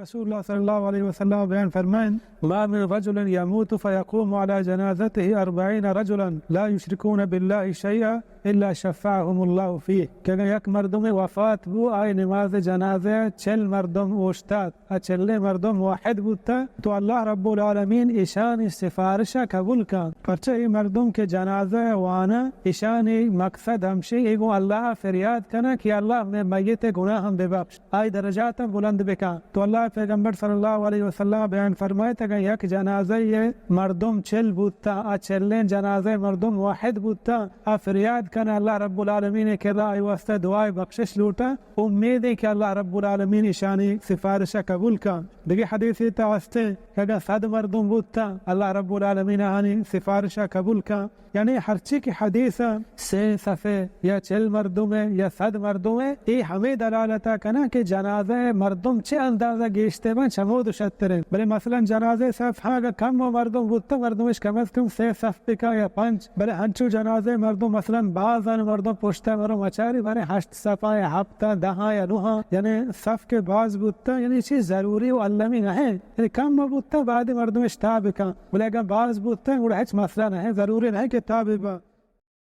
رسول اللہ صلی اللہ علیہ وسلم بیان فرمائیں: ما من رجل يموت فيقوم على جنازته أربعين رجلا لا يشركون بالله شيئا إلا شفعهم الله فيه. کہ اگاں یک مردمے وفات بو، آئی نماز جنازہ ءَ چل مردم اوشتات، آ چلیں مردم موحد بوتاں، تو اللہ رب العالمین ایشانی سفارش ءَ قبول کن۔ پرچہ اے مردم کہ جنازہ ءَ واناں، ایشانی مقصد ہمشی، اے گوں اللہ ءَ فریاد کناں کہ اللہ مئے میت ءِ گناہ ہم ببخش، آئی درجات ہم بلند بکن۔ تو اللہ ءِ پیغمبر صلی اللہ علیہ وسلم بیان فرمائیت، اگاں یک جنازہ ءَ مردم چل بوتاں، آ چلیں جنازہ ءَ مردم موحد بوتاں، آ فریاد کناں اللہ رب العالمین ءِ کرا، آئی واسطہ دعائے بخشش لوٹاں، امیدیں کہ اللہ رب العالمین ایشانی سفارش ءَ قبول کن۔ دگہ حدیثے تہا ہستیں کہ اگاں صد مردم بوتاں، اللہ رب العالمین آہانی سفارش ءَ قبول کن۔ یعنی ہرچی کہ حدیث ءَ سے صفے یا چل مردم ءَ یا صد مردم ءَ، اے ہمے دلالت ءَ کناں کہ جنازہ ءَ مردم چہ اندازہ گیشتر بنت، چمود شتر انت۔ بلے مثلاً جنازہ ءِ صف ہاں اگاں کم و مردم بوتاں، مردمش کم از کم سے صف بکن یا پنچ، بلے ہنچو جنازہ ءِ مردم مثلاً باز انت، مردم پشت ءَ مرو مچاری، باریں ہشت صفاں یا ہپتاں، دہاں یا نہاں، یعنی صف کہ باز بوتاں، یعنی چیز ضروری و المی نہ انت۔ یعنی کم بوتاں، بعد مردمش تاب کن، بلے اگاں باز بوتاں، گڑا ہچ مسئلہ نہ انت، ضروری نہ انت کہ تاب بباں۔